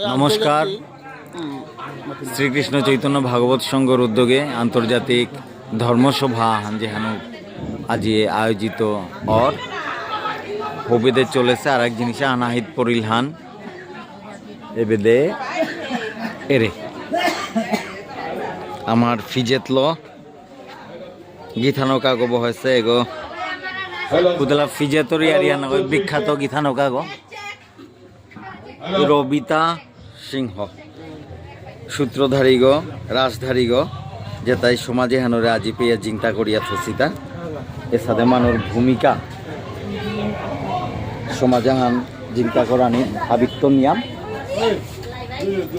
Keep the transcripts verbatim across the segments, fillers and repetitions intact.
নমস্কার। শ্রীকৃষ্ণ চৈতন্য ভাগবত সংঘর উদ্যোগে আন্তর্জাতিক ধর্মসভা যেহানো আজি আয়োজিত অর। হবিদে চলেছে আর এক জিনিসে আনাহিত পরিলহান। এবেদে এরে আমার ফিজেতলো গিথানক আগো বহেছে এগো। কুদলা ফিজেতর ইয়ারিয়া নগো বিখ্যাত গিথানক আগো। রবিতা সিংহ। সূত্রধারীগ, রাজধারীগ, যেতাই সমাজ এহানরে আজি পেয়া জিংতা করিয়া থসিতা। এসাদে মানুর ভূমিকা সমাজ এহান জিংতা করানি হাবিত্ত নিয়াম।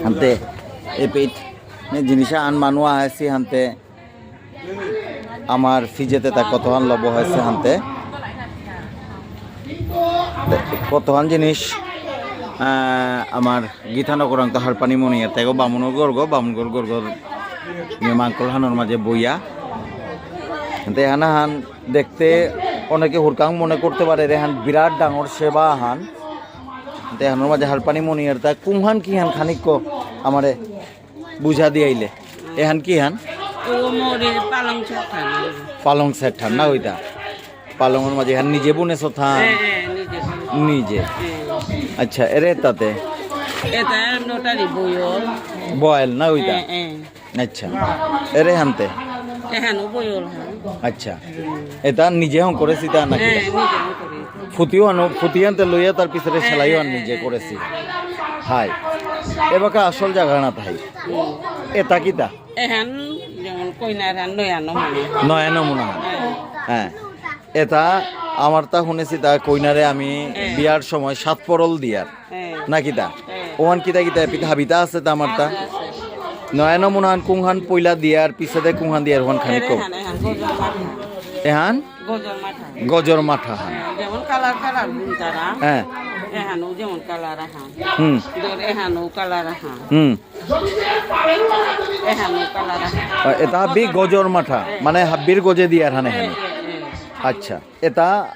হানতে এপিত নে জিনিস আন মানু আহেসি হানতে আমার ফিজেতে তা কতহান লব হয়েছে হানতে। কতহান জিনিস, আহ, আমার গিথানকরাং তো হারপানি মনে আর তাইগো বামুনর গর্গ, বামুনগর গর্গ নিয়ে মাংকল হানোর মাঝে বইয়া। হানতে হানা হান দেখতে অনেকে হুরকাং মনে করতে পারে রে হান বিরাট ডাঙর সেবা হান। হানতে হানোর মাঝে হারপানি মনে আর তা কুমহান কি হান খানিক আমারে বুঝা দিয়াইলে। এহান কি হান? ও মোরে পালং ছাতা। পালং সেট হান না ওইটা? পালংর মাঝে হান নিজে বুনে সথা? হ্যাঁ, হ্যাঁ, নিজে বুনে। নিজে। হ্যাঁ। আচ্ছা, এরে তাতে? এটা নোটারি বয়ল। বয়ল না ওইটা? হ্যাঁ, হ্যাঁ। আচ্ছা। এরে হানতে? এহানো বয়ল হান। আচ্ছা। হুম। এটা নিজে হং করেছি তা নাকি? হ্যাঁ, নিজে হং করে। ফুতিও আনো, ফুতি আনতে লইয়া তার পিছনে হ্যাঁ, সেলাইও আন হ্যাঁ, নিজে হ্যাঁ, করেছি। হ্যাঁ। হাই। এবাকা আসল জায়গা না তাই। হুম। এটা কিতা? এহান যেমন কইনার হান নয়া নমুনা। নয়া নমুনা হান। হ্যাঁ। হ্যাঁ। এটা আমার তা শুনেছি তা কইনারে আমি হ্যাঁ। বিয়ার সময় সাত পরল দিয়ার। হ্যাঁ। না কিতা? হ্যাঁ। ওহান কিতা কিতা এপিত হাবিতা আছে তা আমার তা? আছে, আছে। নয়া নমুনা হান কুংহান পইলা দিয়ার পিছেদে কুংহান দিয়ার ওহান খানিক এরে কম। হান, এহান গজর মাথা। এহান? গজর মাথা। গজর মাথা হান। হ্যাঁ, যেমন কালার কালার বুনতারা। হ্যাঁ। এহানো যেমন কালার আহান। হুম। ধর এহানো কালার আহান। হুম। এহানো কালার আহান। আ, এটা হাব্বি গজর মাথা, হ্যাঁ। মানে হাব্বির গজে দিয়ার হানে হ্যাঁ, হানে। হ্যাঁ, হ্যাঁ। আচ্ছা, এটা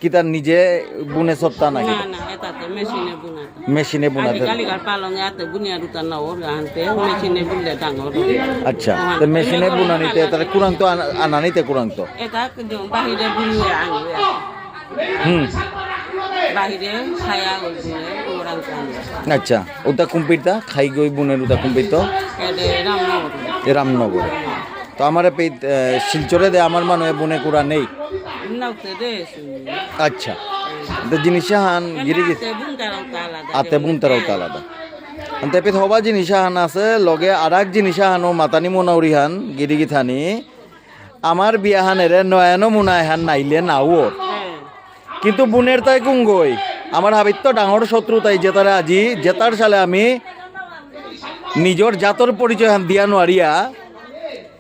কিতা নিজে বুনে সত্তা না না, কিতা? না, এটাতে মেশিনে বুনাতে। মেশিনে বুনাতে। আজিকালিকার পালং এতে বুনিয়া রুতা না ওর আনতে, মেশিনে বুনলে ডাঙর। আচ্ছা, ওহান তো মেশিনে এমনি করে বুনানিতে বুনাতে। তাহলে কুরাং তো আনা-, আনানিতে কুরাং তো? এটা কিন্তু বাহিরে বুনিয়ে আনবে। হুম। বাহিরে ছায়া ওই বুনে ওরাং তো আনবে। আচ্ছা, ওটা কুম্পিরতা? খাই গই বুনের ওটা কুম্পির তো? এটা রামনগর। এ রামনগর। তো আমার এই, এ, শিলচরে দে আমার মানু বুনে কুরা নেই। নাউতে দে, শুনি। আচ্ছা। তো জিনিস হান এমনি গিরি গি-, আতে বুনতারাও তো আলাদা, আতে যেমন বুনতারাও তো হ্যাঁ। আলাদা। আনতে পিত হবা জিনিস হান আছে, লগে আর এক জিনিস হানও মাতানি মনাউরি হান, গিরি গিথানি। আমার বিয়া হান এরে নয়া নমুনা হান নাইলে নাও ওর। হ্যাঁ। কিন্তু বুনের তাই কুঙ্গই, আমার হাবিত্ত ডাঙর শত্রু তাই জেতারে আজি, জেতার সালে আমি নিজর জাতর পরিচয় হান দিয়া নোয়ারিয়া,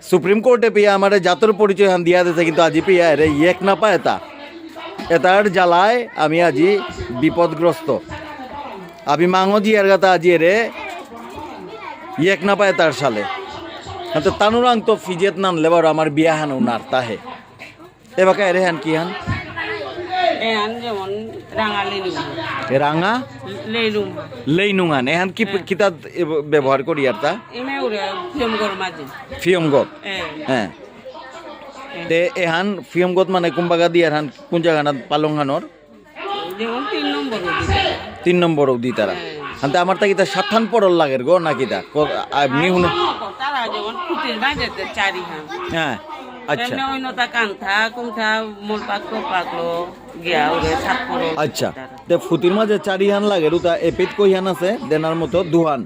সুপ্রিম কোর্টে পেয়ে আমার জাতর পরিচয় হান দিয়া দিতে, কিন্তু আজি পেয়ে এরে ইয়েক না পায় তা। এটার জ্বালায় আমি আজি বিপদগ্রস্ত। আমি মাঙো জিয়ার গাতা আজি এরে ইয়েক না পায় তার সালে। তো তানুরাং তো ফিজেত নান লেবার আমার বিয়া হানও নারতা হে। এবাকা এরে হান কি হান? এহান যেমন রাঙা লেইলুম। এ রাঙা? লেইলুম। লেইনুং হান। এহান কি হ্যাঁ। কিতা এব-, ব্যবহার করি আর তা? এমে ওরে ফিয়মগর মাঝে। ফিয়মগর? হ্যাঁ। হ্যাঁ। হ্যাঁ। তে এহান ফিয়মগত মানে কুম্বাগা দিয়ার হান কোন জায়গা না পালং হানর? যেমন তিন নম্বর অবধি তারা। তিন নম্বর অবধি তারা। হ্যাঁ। হানতে আমার তা কিতা সাতহান পরল লাগের গো না কিতা? ক-, আ, মি হুনে- তারা যেমন ফুটির মাঝে চারি হান। হ্যাঁ, আচ্ছা। এমনি অন্য তা কান্থা, কুন্থা, মূল পাকলো, পাকলো, গিয়া ওরে সাত পরল আচ্ছা, তারা। তে ফুটির মাঝে চারি হান লাগের, উতা এপিত কই হান আছে, দেনার মতো দুহান।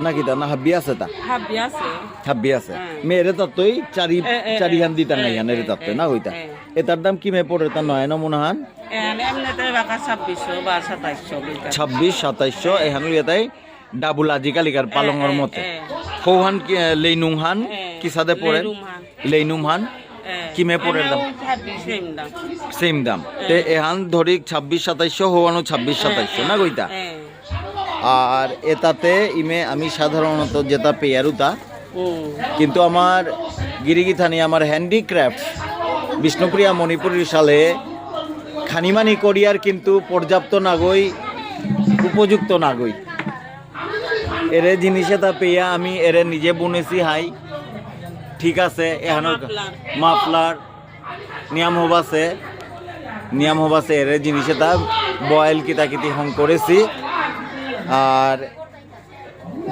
না কিতা, না হাব্বি আছে তা? হাব্বি আছে। হাব্বি আছে। হ্যাঁ। মেয়েরে তাত্তই চারি, এ, এ, চারি এ, হান দিতা এ, নাই হান, এরে এ, তাত্তই এ, না হইতা। এ। এটার দাম কি মে পড়ে তা নয় নমুনা হান? এ, এমনিতে বাকা ছাব্বিশশো বা সাতাইশশো লইতা। ছাব্বিশ, সাতাইশশো, এ হান লইয়া তাই ডাবল আজিকালিকার এ, পালংর এ, মতে। এ। হৌহান কি, এ, লেইনুং হান, এ, কিসাদে পড়ে? লেইনুং হান। লেইনুম হান? এ, কিমে পড়ে দাম? এমনিও ছাব্বিশ, সেম দাম। সেম দাম। এ। তে এহান ধরি ছাব্বিশ, সাতাইশশো, হৌহানও ছাব্বিশ, এ, সাতাইশশো, এ, না গইতা? এ। আর এটাতে ইমে আমি সাধারণত যেটা পেয়ারুতা, হুম। কিন্তু আমার গিরিগিথানি, আমার হ্যান্ডিক্রাফট, বিষ্ণুপ্রিয়া মণিপুরীর সালে খানিমানি করিয়ার কিন্তু পর্যাপ্ত নাগই, উপযুক্ত নাগই। এরে জিনিস এতা পেয়া আমি এরে নিজে বুনেছি হাই। ঠিক আছে, এহানর মাফলার। মাফলার নিয়াম হবাসে, নিয়াম হবাসে এরে জিনিস এতা বয়েল কিতা কিতি হং করেছি। আর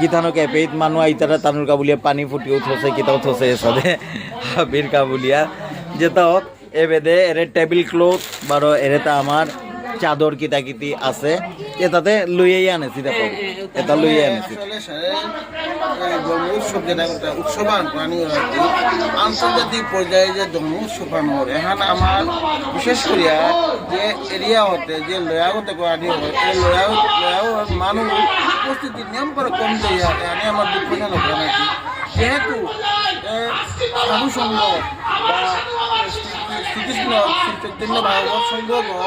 গিথানক এপেইত মানু আইতারা তানুর কা বুলিয়া পানি ফুটিও থসে, কিতাও থসে এসাদে হাবির কা বুলিয়া। যেতা হোক, এবেদে এরে টেবিল ক্লথ বারো এরে তা আমার চাদর কিতা কিতি আছে, এতাতে লইয়াই আনেছি দেখো। এ, এ, এতা লইয়াই আনেছি। আসলে স্যার, এ, ধর্ম উৎসব যেটা একটা উৎসব আন-, আনি হয় আর কি। আন্তর্জাতিক পর্যায়ে যে ধর্ম উৎসব আন হয়, এখানে আমার বিশেষ করিয়া যে এরিয়া হতে, যে লয়া হতে কো আনি হয়, এই লয়া, লয়া মানুষ উপস্থিতি নিয়ম করে কম দেয়, এখানে আমার দুঃখজনক হয় আর কি। যেহেতু, এ, সাধু সংঘ বা শ্রীকৃষ্ণ, শ্রী চৈতন্য ভাগবত সংঘ গো,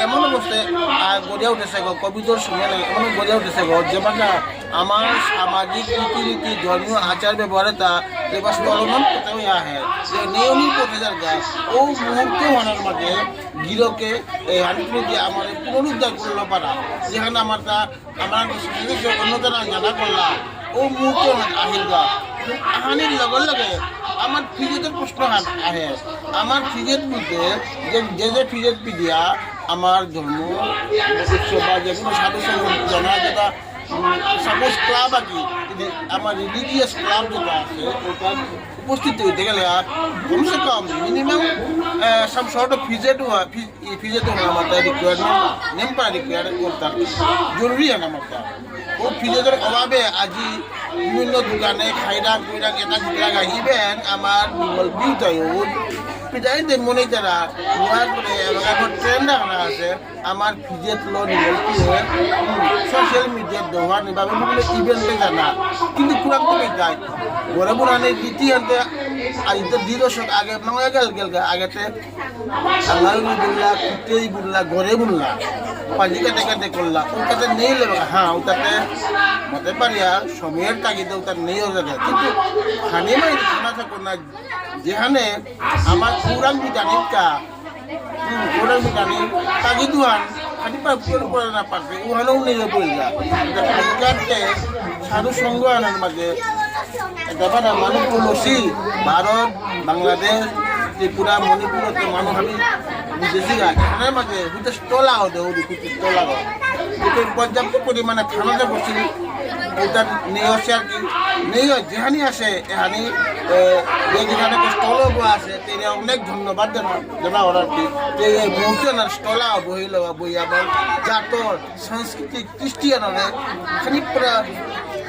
এমন অবস্থায়, আ, গড়িয়া উঠেছে গো, কোভিডর সময় নাই, এমন গড়িয়া উঠেছে গো, যেবাকা আমার সামাজিক রীতিনীতি, ধর্মীয় আচার ব্যবহারে তা এবার চলমান করতে হয়ে আহে। যে নিয়মই করতে যার গা, ও মুহূর্তে মনের মাঝে গিরকে, এ, হারিয়ে যে আমার পুনরুদ্ধার করলো পারা, যেখানে আমার তা আমার সমাজে যে অন্যতম জানা করলা, ও মুহূর্তে আমার আহিল গা। আহানির লগে লগে আমার ফিজেতের প্রশ্ন আহে। আমার ফিজেত বলতে যে, যে, যে ফিজেত পিদিয়া আমার ধর্ম উৎসব বা যে কোনো সাধু সংঘ জানা যেটা, উম, সাপোজ ক্লাব আর কি, যদি আমার রিলিজিয়াস ক্লাব যেটা আছে, ওটা উপস্থিত হইতে গেলে আর কমসে কম মিনিমাম, আহ, some sort of ফিজেট হওয়া, ফি-, এই ফিজেট হওয়া আমার তাই রিকোয়ারমেন্ট, নেম পারা রিকোয়ার করতাম, জরুরি হয় আমার তা। ও ফিজেটের অভাবে আজি বিভিন্ন দোকানে খাইরাং কুইরাং এটা জিতলাগা, ইভেন আমার নির্মল বিউতাই ও পিটাই দে মনে তারা নোয়া করে এলাকা ট্রেন্ড রাখা আছে। আমার ফিজেট লো নিয়ে কি হয়, সোশ্যাল মিডিয়ার দোকান এভাবে বিভিন্ন ইভেন্টে জানা, কিন্তু কুরাং তো বেটাই। ঘরে বুড়ানে রীতি আনতে আজ তো দুই দশক আগে, মানে গেল গেল আগেতে আল্লাহ বুল্লা, কুটেই বুল্লা, ঘরে বুল্লা, পাজি কাটে কাটে করলা, ওটাতে নেই লেবে, হ্যাঁ, ওটাতে মতে পারি আর সময়ের তাগিদে ওটা নেই হয়ে যায়। কিন্তু খানি মাই খানা থাকো না, যেখানে আমার কুরাং বিটানিকা, হুম, ওরা মিটানি, তাগি দুহান, খালি পা-, পুরো পুরো না পারবে, ওহানও নেই বললা। এটা কাটতে সাধু সংঘ আনার মাঝে, এটা বানা মানু তুলসী, ভারত, বাংলাদেশ, ত্রিপুরা, মণিপুর, তো মানু আমি বিদেশি গাছ, এখানের মাঝে হুতে স্টল আও দে, ওই দুটো স্টল আও। এতে পর্যাপ্ত পরিমাণে খানা যে বসি, ওটা নেই হচ্ছে আর কি, নেই হয়, যেখানে আসে, এখানে, এ, যে যেখানে স্টল আছে, তেরে অনেক ধন্যবাদ জানা-, জানা ওরা কি। যে এই মুহূর্তে না স্টলা বহিল বা বই আমার জাতর, সাংস্কৃতিক, কৃষ্টিয়ানরে, খালি পুরা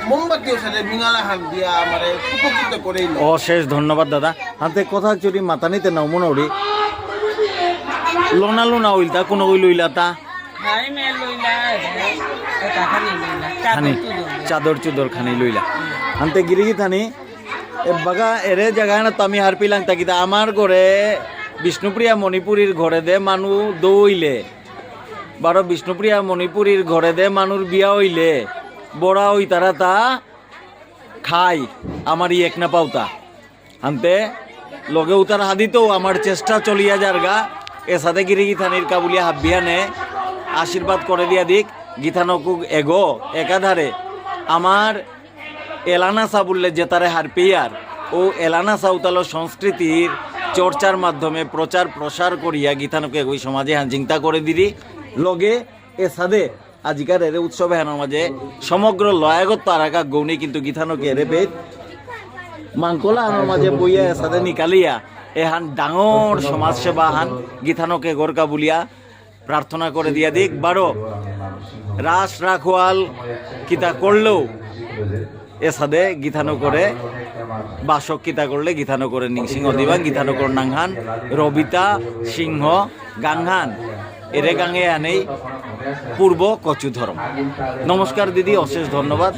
মোমবাতি ওসারে মিঙালা হান দিয়া আমারে উপকৃত করেইল। অশেষ ধন্যবাদ দাদা। হাতে কথা চুরি মাতানিতে না মনোরি। লোনা লোনা উইলতা, কোনো উইল উইলাতা? হাই মে লইলা, এ, এ, তা খানি লইলা। খানি, চাদর চুদর লইলা। চাদর চুদর খানি লইলা। হানতে গিরিগি থানি, এ বাগা এরে জায়গা না তো আমি হারপিলাং তাকিতা আমার ঘরে বিষ্ণুপ্রিয়া মণিপুরীর ঘরে দে মানু দইলে। বারো বিষ্ণুপ্রিয়া মণিপুরীর ঘরে দে মানুর বিয়া হইলে, বড়া হইতারা তা খাই, আমার ই এক না পাউতা। হানতে লগে উতার হাদিতেও আমার চেষ্টা চলিয়া যারগা। এসাদে গিরিগি থানির কাবুলিয়া হাব্বিয়ানে আশীর্বাদ করে দিয়া দিক। গিথানকুক এগো একাধারে আমার এলানা সাবুল্লে যেতারে হারপিয়ার ও এলানা সাঁওতালো সংস্কৃতির চর্চার মাধ্যমে প্রচার প্রসার করিয়া গিথানকে এগোই সমাজে হান চিন্তা করে দিদি। লগে এসাদে আজিকার এরে উৎসব এহানর মাঝে সমগ্র লয়াগত তারাকা গৌনি কিন্তু গিথানকে এরে বেদ মাংকলা হানর মাঝে বইয়া এসাদে নিকালিয়া এহান ডাঙর সমাজ সেবা হান গিথানকে গরকা বুলিয়া প্রার্থনা করে দিয়া দিক। বারো রাস রাখোয়াল কিতা করলেও এসাদে গিথানকরে বাসক কিতা করলে গিথানকরে নিংসিং অদিবাং গিথানকর নাংহান রবিতা সিংহ গাংহান এরে গাঙে আনেই পূর্ব কচু ধরম। নমস্কার দিদি, অশেষ ধন্যবাদ।